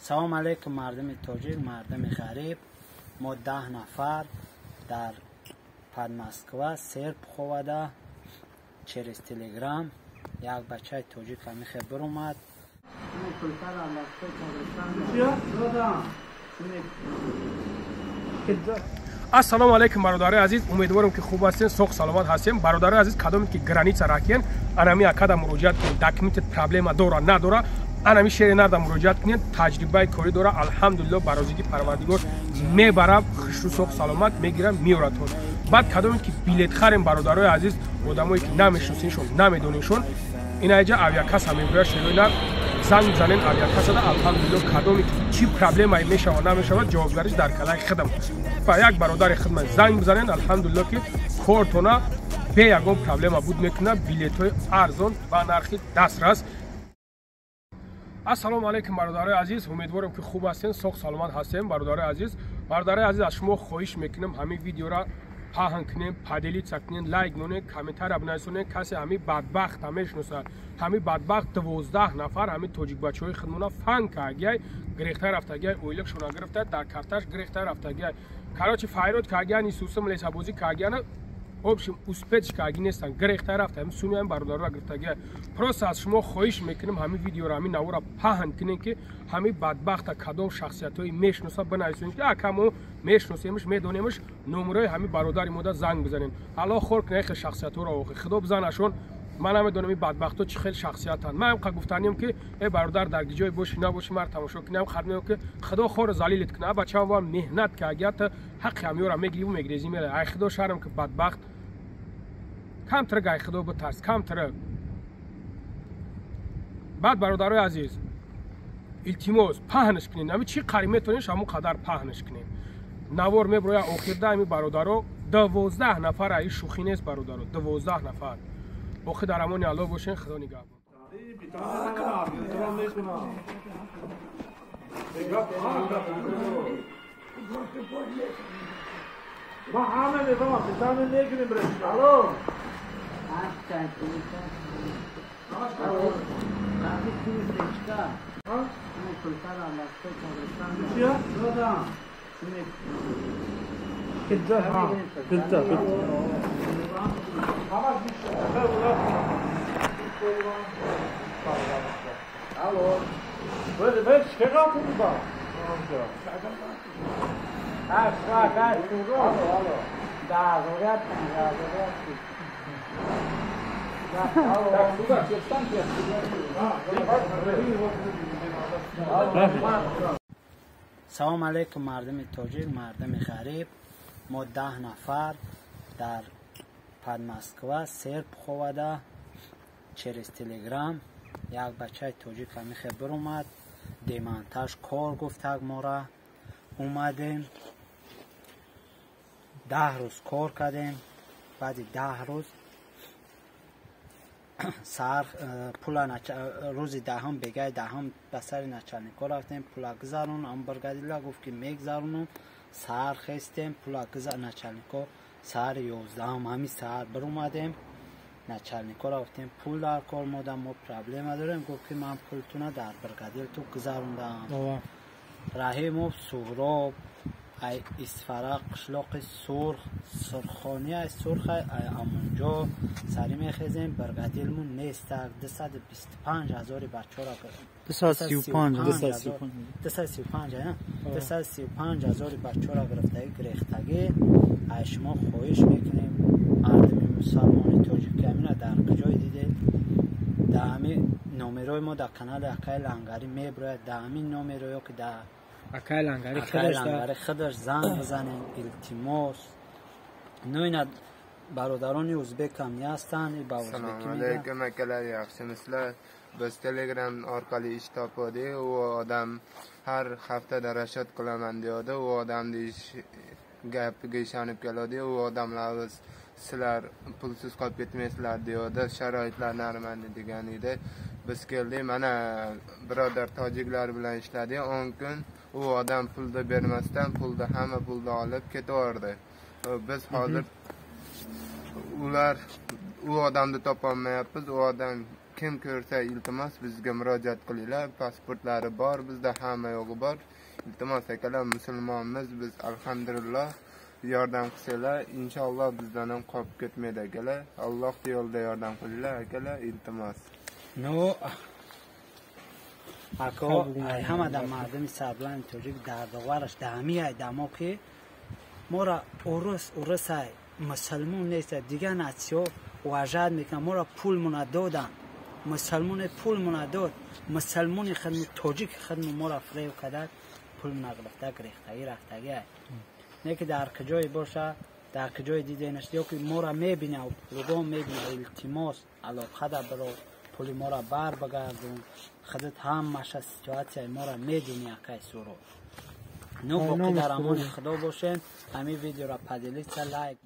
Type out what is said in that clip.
Салом алейкум, мардуми тоҷик, мардуми ғариб. Мо 10 нафар дар Подмосква Серпуховада через Телеграм як бачаи тоҷик ҳамихе биромад. Ассалому алайкум, бародарои азиз, умедворам ки хуб ҳастен, соғ саломат ҳастем. Бародарои азиз, кадоме ки граница ракен, анами акада муроҷиат кунед. Документит проблема дора надора, анами шери нарда муроҷиат кунед. Таҷрибаи корӣ дора, алҳамдулилло, ба розигии Парвардигор мебара, хушрӯ, соғ саломат мегира, меорадтон. Баъд кадоме ки билет харем, бародарои азиз, одамое ки намешиносеншон, намедоненшон, инаҷа авиакасса мебояд, шерои нар занг бизанен авиакассада. Алҳамдулилло, кадоме ки чӣ проблемае мешавад намешавад, ҷавобгариш дар калаи худам. Ба як бародари хидмат занг бизанен, алҳамдулилло, ки кортона бе ягон проблема буд мекунад, билетҳои арзон ба нархи дастрас. Ассалому алайкум, бародарои азиз, умедворам ки хуб ҳастен, соғ саломат ҳастем. Бародарои азиз, бародарои азиз, аз шумо хоҳиш мекунам, ҳамин видеора паҳн кунем, поделиться кунем, лайк монем, комментария бинависонем. Касе ҳамин бадбахта мешиносад, ҳамин бадбахт 12 нафар ҳамин тоҷикбачаҳои худмона фан кагиай, гирехта рафтагиай, ойлиқшона гирифта, дар карташ гирехта рафтагиай. Короче, файрод кагиан, исусам лесабозӣ кагиана, общем, успеть каги нестан, гирехта рафта, ҳамин суми ҳамин бародарро гирифтагиай. Просто аз шумо хоҳиш мекунем, ҳамин видеоро, ҳамин навора паҳн кунем, ки ҳамин бадбахта кадом шахсиятҳое мешиноса, бинависонем, ки ака мо мешиносемш, медонемш, номерои ҳамин бародари мода занг бизанем. Аллоҳ хор кунад хел шахсиятҳоро, охи худо бизанашон. Ман намедонам ин бадбахтҳо чӣ хел шахсиятанд. Ман ҳам гуфтанем, ки э бародар, дар ҷое бошӣ набошӣ, мар тамошо кунам, хадмеам, ки худо хору залилит кунад. Бачаам ва меҳнат кагият, ҳаққи ҳамёра мегириву мегирезӣ мера. Ай худо шарм ки, бадбахт, камтарак ай худо битарс, камтарак. Баъд, бародарои азиз, илтимос, паҳнш кунед. Ами чӣ қари метавонед, ҳамон қадар паҳнш кунед. Навор меброя охирда. Ами бародаро 12 нафар, аи шӯхӣ нест, бародаро, 12 нафар. Охи дар амони Аллоҳ бошен, худо нигаҳбон. ما همه میفهمم پیتامین نکنیم برش. الو Салом алейкум, мардуми тоҷик, мардуми ғариб. Мо 10 нафар дар Подмосква Серпуховада через Телеграм як бачаи тоҷик ҳамихе биромад, демонтаж кор гуфтак мора. Омадем, 10 рӯз кор кардем. Баъди 10 рӯз саҳар пула рӯзи даҳум, бегаи даҳум ба сари начальникҳо рафтем, пула гузарон. Ам бригадирла гуфт, ки мегузаронам. Саҳар хестем, пула гузар начальникҳо. Саҳари 11-ум ҳамин саҳар биромадем, начальникҳоро гуфтем, пул дар кор мода, мо проблема дорем. Гуфт, ки ман пултуна дар бригадирту гузарондам. Раҳимов Суҳроб, ай Исфара, қишлоқи Сурх, Сурхони, ай Сурх, ай амонҷо сари мехезем, бригадирмон нестак. 225 ҳазори бачаҳоро, 235 ҳазори бачаҳоро гирифтагӣ, гирехтагӣ. Ай шумо хоҳиш мекунем, мардуми мусалмони тоҷик, ҳамина дар куҷое дидед, дар ҳамин номерои мо дар канали Акаи Лангарӣ меброяд, дар ҳамин номеро ки дар Акаи Лангари худаш занг бизанем, илтимос. Ну ина бародарони узбекам ҳастанд, ба узбекӣ. Алейкум, akalar, yaxshimisizlar? Biz Telegram orqali ish topdik. U odam har haftada rashod qilaman deydi. U odamni ish gapiga ishonib keladi. U odamlar sizlar pulsiz qolib ketmaysizlar deydi, sharoitlar нормальный degan edi. Biz keldik, mana birodar tojiklar bilan ishladik 10 kun. U odam pulni bermasdan, pulni, hamma pulni olib ketaverdi. Biz hozir ular u odamni topolmayapmiz. U odam Kim ko'rsa, iltimos, bizga murojaat qilinglar. Pasportlari bor bizda, hamma yo'g'i bor. Iltimos, akalar, musulmonmiz biz, alhamdulillah. Yordam qilsanglar, inshaalloh bizdan ham qolib ketmaydi, akalar. Alloh yo'lida yordam qilinglar, akalar, iltimos. Ну, ако ай ҳама да мардуми сарбаланди тоҷик дардовараш даҳамияй дамо ки мора урус урусай, мусалмон неста, дигар нация уважать мекунад. Мора пулмона додан, мусалмоне пулмона дод, мусалмони хидму тоҷики хидму мора фреб кардад, пулмона гирифта гирехтагӣ рафтагиай. Не ки дар куҷое боша, дар куҷое диденаш ё ки мора мебина, лугом мебина, илтимос, алоқада биро, пули мора бар багардон. Худат ҳамаша ситуатсияи мора медуни, акай Суро. Ну, боқӣ дар амони Худо бошем. Ҳамин видеоро поделиться, лайк.